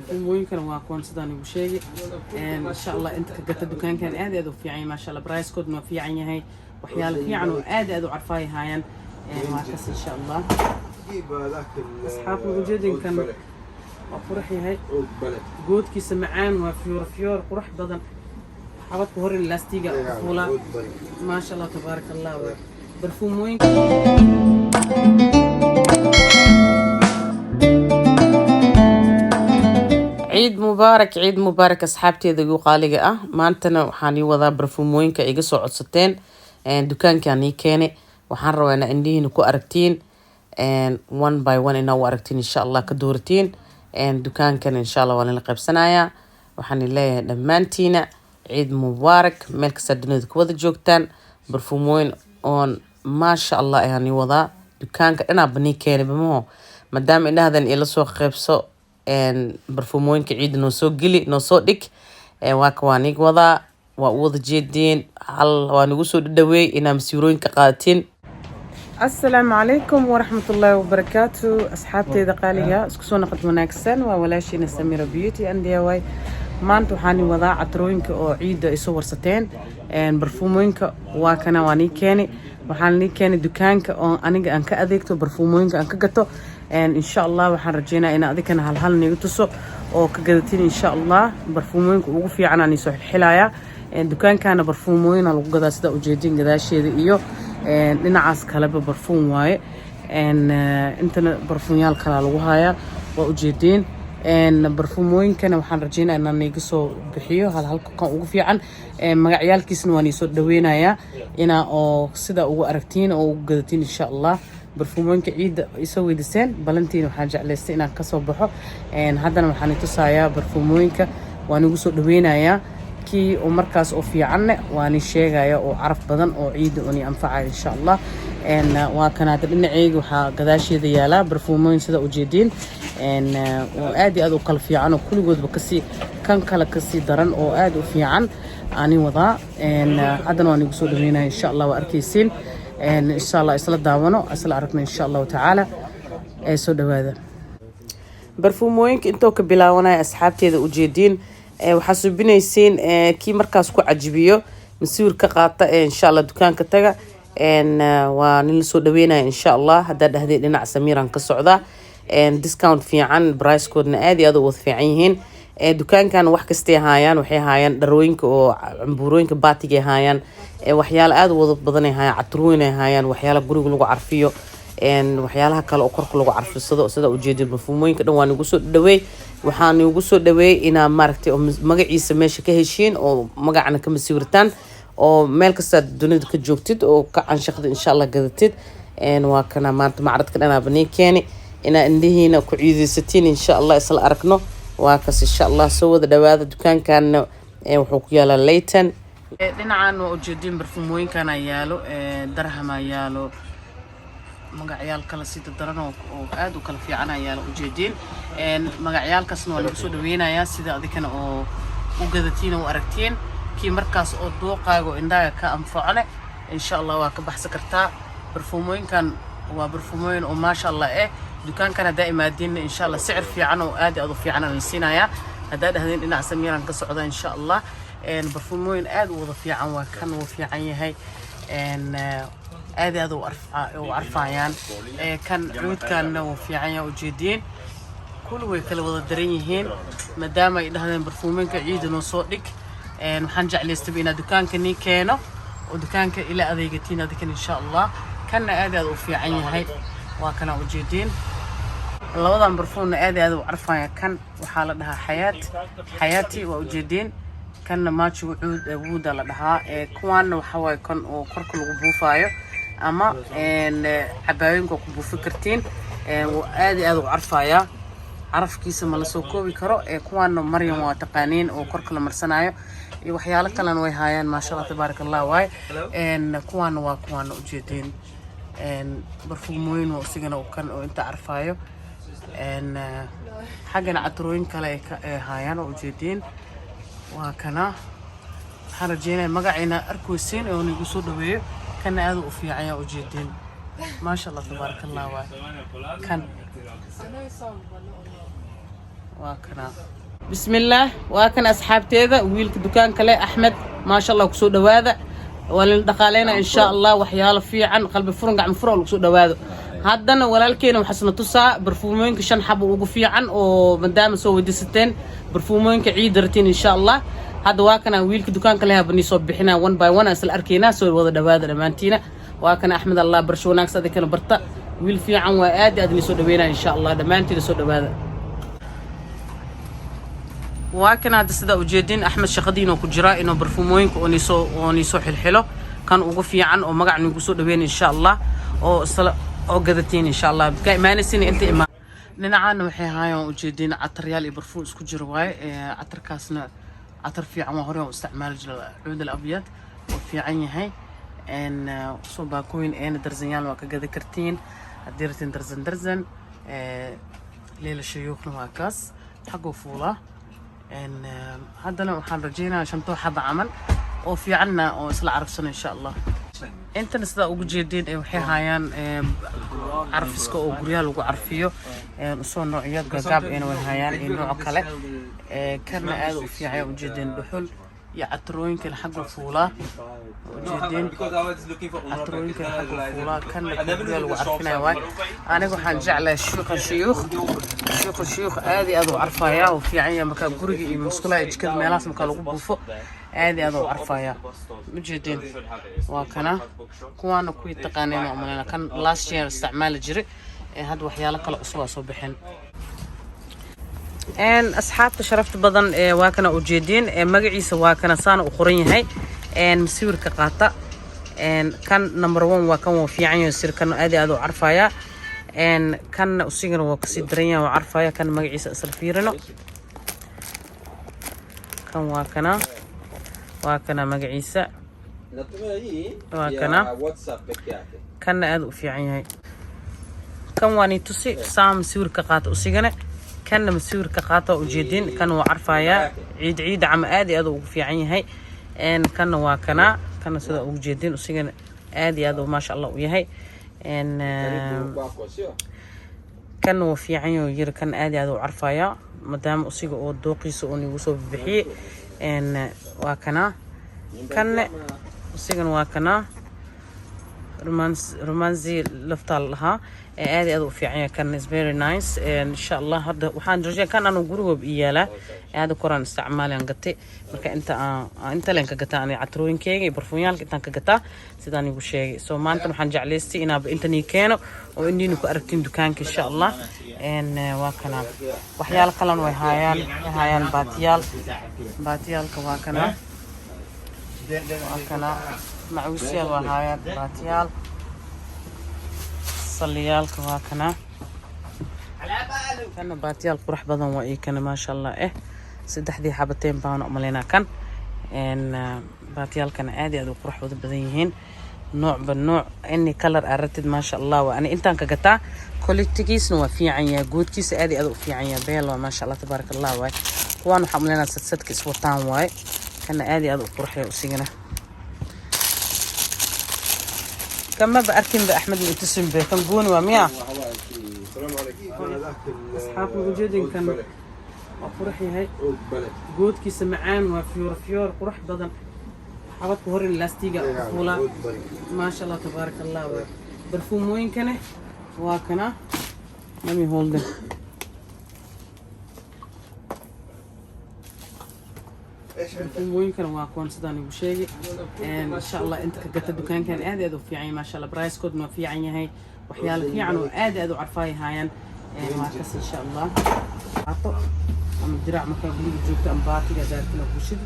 Barfuumooyinkana waa kuwan sidaan igu sheegay. Insha Allah inta ka gata dukaankan, aad aad u fiican yahay, maasha Allah. Pricekoodna waa fiican yahay, waxyaalo fiican oo aad aad u carfaay haayaan. Waa kas, insha Allah. Asxaabta, ujeedinkan waa qurux yahay, goodkiisa macaan waa, fiyoor fiyoor qurux badan, xabadka hore laastiga fuula, maasha Allah, tabaaraka Allah. Waa barfuumooyinka. Ciid mubaarak, ciid mubaarak, asxaabteeda ugu qaaliga ah. Maantana waxaan ii wadaa barfuumooyinka iga soo codsateen. Dukaankaan ii keenay. Waxaan rabaa inaa indhihiina ku aragtiin, one by one inaa u aragtiin, insha Allah ka dooratiin dukaankan. Insha Allah waa nala qaybsanayaa. Waxaan leeyahay dhammaantiina ciid mubaarak, meel kastaa dunida ku wada joogtaan. Barfuumooyin oon maasha Allah ayaan ii wadaa. Dukaanka dhanaaba nii keenay bamaho, maadaama indhahdan ila soo qaybso. Barfuumooyinka ciidda noo soo geli, noo soo dhig. Waa ka, waa niig wadaa, waa u wada jeedeen. Hal waa nagu soo dhadhaweey inaa masiirooyinka qaadatiin. Asalaamu calaykum waraxmatullaahi wabarakaatu, asxaabteeda qaaliga, isku soo noqod wanaagsan. Waa walaashiina Samira Beauty and DIY. Maanta waxaan wadaa catarooyinka oo ciidda ay soo warsateen. Barfuumooyinka waa kana, waa nii keenay. Waxaan nii keenay dukaanka oo aniga aan ka adeegto, barfuumooyinka aan ka gato. Insha Allah waxaan rajeynaya in adikana halhal niiga tuso oo ka gadatiin, insha Allah. Barfuumooyinka ugu fiican aan isoo xilxilaya. Dukaankana barfuumooyina lagu gadaa, sida ujeedin gadaasheeda iyo dhinacaas kaleba barfuum waaye. Intana barfuumyaal kalaa lagu hayaa, waa ujeedeen. Barfuumooyinkana waxaan rajeynaya inaan niiga soo bixiyo hal halka kan ugu fiican. Magacyaalkiisna waan iisoo dhaweynayaa inaa oo sida ugu aragtiin oo ugu gadatiin, insha Allah. Barfuumooyinka ciidda isoo weydiiseen, balantiina waxaan jeclaystay inaan kasoo baxo. Haddana waxaan itusayaa barfuumooyinka, waan igu soo dhaweynayaa. Kii oo markaas oo fiicanne waan sheegaya, oo caraf badan oo ciidda uni anfacaya, insha Allah. Waa kan hadda dhinaceyga waxaa gadaasheeda yaalaa barfuumooyin, sida ujeediin, oo aad iyo aad u kala fiican, oo kulligoodba kasii kan kale kasii daran oo aad u fiican aanin wadaa. Haddana waan igu soo dhaweynaya, insha Allah. Waa arkaysiin, insha Allah. Isla daawano, isla aragno, insha Allahu tacaala. Ee soo dhawaada. Barfuumooyinka intoo ka bilaawanaya, asxaabteeda, ujeediin, waxaa subinaysiin kii markaas ku cajibiyo, masiwir ka qaata ee insha Allah dukaanka taga. Waa nin lasoo dhaweynaya, insha Allah. Haddaa dhahdee dhinac Samiiran ka socda, discount fiican, pricekoodna aad iyo aad u wada fiican yihiin. Dukaankan wax kastay haayaan. Waxay haayaan dharooyinka oo cambuurooyinka baatigay haayaan, waxyaalo aad u wada badanay haayaan, caturooyin ay haayaan, waxyaala guriga lagu carfiyo, waxyaalaha kale oo korka lagu carfisado. Sida ujeedin, barfuumooyinka dhan waa nagu soo dhaweey. Waxaa nagu soo dhaweeyey inaa maaragtay oo magaciisa meesha ka heshiin oo magacna ka masiwirtaan, oo meel kastaad dunida ka joogtid oo ka canshaqda, insha Allah gadatid. Waa kana maanta macradka dhanaaba nii keeni inaa indhihiina ku ciideysatiin, insha Allah isla aragno. Waa kas, insha Allah. Soo wada dhawaada. Dukaankanna wuxuu ku yaalaa Leyton. Dhinacan waa ujeedin, barfuumooyinkana yaalo, darhamaa yaalo, magacyaal kala sii dardaran oo aad u kala fiican yaalo, ujeediin. Magacyaalkaasna waa lagu soo dhaweynayaa, sida adikana oo u gadatiin oo u aragtiin. Kii markaas oo dooqaaga oo indhaaga ka anfaco leh, insha Allah waa ka baxsan kartaa. Barfuumooyinkan waa barfuumooyin oo maasha Allah eh. Dukaankan haddaa imaadiinna, insha Allah sicir fiican oo aad iyo aad u fiican aan la siinayaa haddaa dhahdeen dhinac Samiiraan ka socda, insha Allah. Barfuumooyin aad u wada fiican waa kan, wuu fiican yahay, aad iyo aad u carfayaan. Kan cuudkanna wuu fiican yahay, ujeediin. Kulli way kala wada daran yihiin. Maadaama ay dhahdeen barfuumooyinka ciida noo soo dhig, waxaan jeclaystaba inaa dukaanka nii keeno oo dukaanka ila adeegatiin adikan, insha Allah. Kanna aad aad u fiican yahay, waa kana, ujeediin. Labadan barfuunna aad aad u carfaya. Kan waxaa la dhahaa Xayaat, Xayaati, waa ujeediin. Kanna maajigu cuud wuuda la dhahaa. Kuwaanna waxaa waaye kan oo korka lagu buufaayo ama cabaayooyinka ku buufi kartiin. Wuu aad iyo aad u carfayaa, carafkiisa ma lasoo koobi karo. Kuwaana Maryam waa taqaaniin, oo korka la marsanayo iyo waxyaalo kalena way haayaan, maasha Allah, tabaaraka Allah waaye. Kuwaana waa kuwaana, ujeedeen. Barfuumooyin waa isigana kan oo inta carfaayo. Xaggana catarooyin kale ay ka ay haayaan oo ujeedeen, waa kana. Waxaan rajeynaya magaciina arkoosin oo nigu soo dhaweeyo. Kana aad u fiican yaa, ujeedeen, maasha Allah, tabaaraka Allah waaye. Kan Waa kana, bismillaah, waa kan asxaabteeda, wiilka dukaanka leh, Axmed. Maasha Allah, kusoo dhawaada, waa lina dhaqaaleynaa insha Allah. Waxyaalo fiican, qalbi furan, gacmo furan oo lagu soo dhawaado. Haddana walaalkeena waxaasna tusaa barfuumooyinka shan xabo ugu fiican oo maadaama soo weydiisateen barfuumooyinka ciida ratiin insha Allah. Hadda waa kana wiilka dukaanka leh banii soo bixinaa one by one aan isla arkaynaa. Soo wada dhawaada dhammaantiina. Waa kana Axmed. Allah barsho wanaagsan, adinkana barta, wiil fiican waa, aad iyo aad inii soo dhaweynaa insha Allah. Dhammaantiina soo dhawaada. Waa kan hadda sidaa ujeedin, Axmed shaqadiina ku jiraa inuu barfuumooyinka oo niisoo xilxilo, kan ugu fiican oo magac nigu soo dhaweyn insha Allah, oo isla oo gadatiin insha Allah. Ka imaanaysin inta imaan. Dhinacaana waxay haayaan ujeedin cataryaal iyo barfuun isku jiro waaye. Catarkaasna catar fiican waa, hore oo isticmaali jira, cuud al abyad oo fiican yahay. Soo baakooyin eena darzanyaal waa ka gadi kartiin haddii ratiin darzan darzan. Leela shayuukhna waa kaas xagguu fuulaa. Haddana waxaan rajaynayaa shantoo xaba camal oo fiicanna oo isla carafsano insha Allah. Intana sidaa ugu jeedeen waxay haayaan carfiska oo guryaha lagu carfiyo, usoo noocyo gagaab eena way haayaan iyo nooc kale. Kana aad u fiican ujeedeen, dhuxul iyo catarooyinkana xaggu fuulaa ujeedeen, catarooyinkana xaggu fuulaa. Kana guryaha lagu carfinaya waay. Aniga waxaan jeclahay shuuqa shuyuukh. Shuuqa shuyuukh aad iyo aad u carfaya oo fiican yahay markaa guriga iyo musqulaha iyo jikada meelahaas markaa lagu buufo, aad iyo aad u carfaya ujeedeen. Waa kana, kuwaana kuwii taqaaneen oo umaleyna kan last year isticmaali jiray. Hadda waxyaalo kale cusub aa soo baxeen. Asxaabta sharafta badan, waa kana ujeediin, magaciisa waa kana, saana u qoran yahay. Sawirka qaata. Kan number one waa kan, waa fiican yahay sirkan, aad iyo aad u carfaya. Kanna usigana waa kasii daran yahay, waa carfaya. Kan magaciisa isla fiirino. Kan waa kana, waa kana magaciisa, waa kana. Kanna aad u fiican yahay. Kan waa ni tusi saam, sawirka qaata usigana. Kanna masawirka qaata, ujeedin, kan waa carfayaa ciid ciida cama, aad iyo aad ugu fiican yahay. Kanna waa kana, kana sida ugu jeedin usigana aad iyo aad maasha Allah u yahay. Kanna waa fiican yahay yiri, kan aad iyo aad u carfayaa maadaama usiga oo dooqiisa oo nigu soo bixiyey. Waa kana, kanna usigana waa kana, romansi laftaa la dhahaa, aad iyo aad u fiican yahay. Kan is very nice insha Allah. Hadda waxaan rajeen kan anu gurigoob ii yaalaa, aada koraan isticmaalaan gatay. Marka inta aan inta leen ka gataa ani catrooyinkeyga iyo barfuunyaalka intaan ka gataa sidaan igu sheegay. So maanta waxaan jeclaystay inaaba intan ii keeno oo indiina ku aragtiin dukaanka insha Allah. Waa kana, waxyaalo kalena way haayaan, way haayaan baatiyaal. Baatiyaalka waa kana, waa kana, macawisyaal waa haayaan, baatiyaal, saliyaalka waa kana. Kana baatiyaal qurux badan waa ii kana, maasha Allah. Saddexdii xabateen baan umaleynaa kan. Baatiyaalkana aad iyo aad u qurux badan yihiin, noocba nooc, any color aad rabtid, maasha Allah. Waa ani intaan ka gataa, qualitygiisna waa fiican yahay, goodkiisa aad iyo aad u fiican yahay, beel waa, maasha Allah, tabaaraka Allah waay. Kuwaan waxaa umaleynaa sadsadka iswataan waay. Kana aad iyo aad u qurxaya usigana. Kamaba arkinba, Axmed ma itusinbe. Kan gooni waa miya? Asxaabta ujeedin, kan waa qurux yahay, goodkiisa macaan waa, fiyoor fiyoor qurux badan, xabadka horin laastiga fuulaa, maasha Allah, tabaaraka Allah waay. Barfuumooyinkane waa kana. Let me hold them. Barfuumooyinkana waa kuwan sidaan igu sheegay. Insha Allah inta ka gata dukaankan, aad aad u fiican yahay, maasha Allah. Pricekoodna waa fiican yahay, waxyaalo fiican oo aad aad u carfaay haayaan. Waa kas insha Allah. Qaato ama dirac markaa guriga joogto ama baatiga daartina gushid.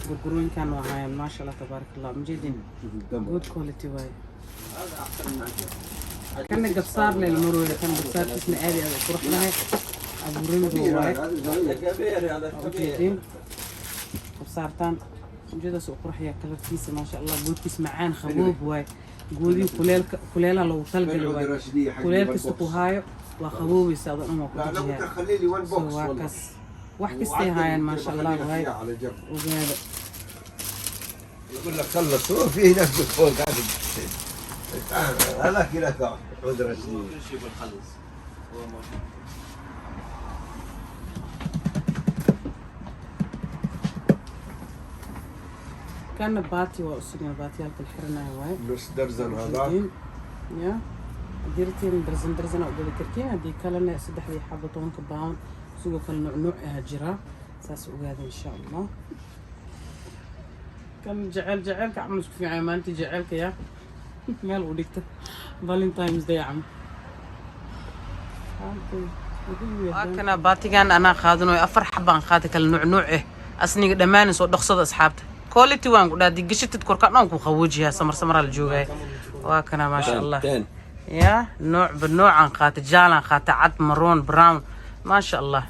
Gurgurooyinkan waa haayaan, maasha Allah, tabaaraka Allah. Majeedin, good quality waaye. Kana gabsaar leh marwey, kan gabsaarkiisna aad iyo aad u qurux lahay, abuurindu waaye. Ujeedin gabsaartaan ujeedaas u qurxaya, kalarkiisa maasha Allah, goodkiisa macaan, qaboob waaye. Goodii kuleelka, kuleelaha loogu talagalay waaye. Kuleel kasta ku haayo waa qaboobaysa, adoo dhan waa ku dejiyaa. So waa kaas, wax kastay haayaan, maasha Allah waaye, ogaada. يقول لك خلص، هو في هناك فوق قاعد هذاك هناك عود رشيد. Kana baati waa usugan, baatiyaalka la xiranayo waaye. نص درزن هذا. Ya, haddii rabtiin darsan darsana u gadi kartiin, haddii kalena saddexdii xabo 10-ka pound. Sidoo kale nuuc nuuc ahaa jiraa, saas ogaada insha Allah. Kan jecel jeceelka camal isku fiican, maalinta jeceelka yaa meel u dhigta, Valentine's Day camal. Waa kana baatigan anaa qaadanayo, afar xabaan qaatay, kala nuuc nuuc ah, asniga dhammaan. Soo dhaqsada asxaabta, quality waan ku dhaha, gashatid korka dhan ku qaboojiyaa. Samar samaraa la joogaya. Waa kana, maasha Allah. Ten. Ya, noocba noocaan qaatay, jaalaan qaatay, cad, maroon, brown, maasha Allah.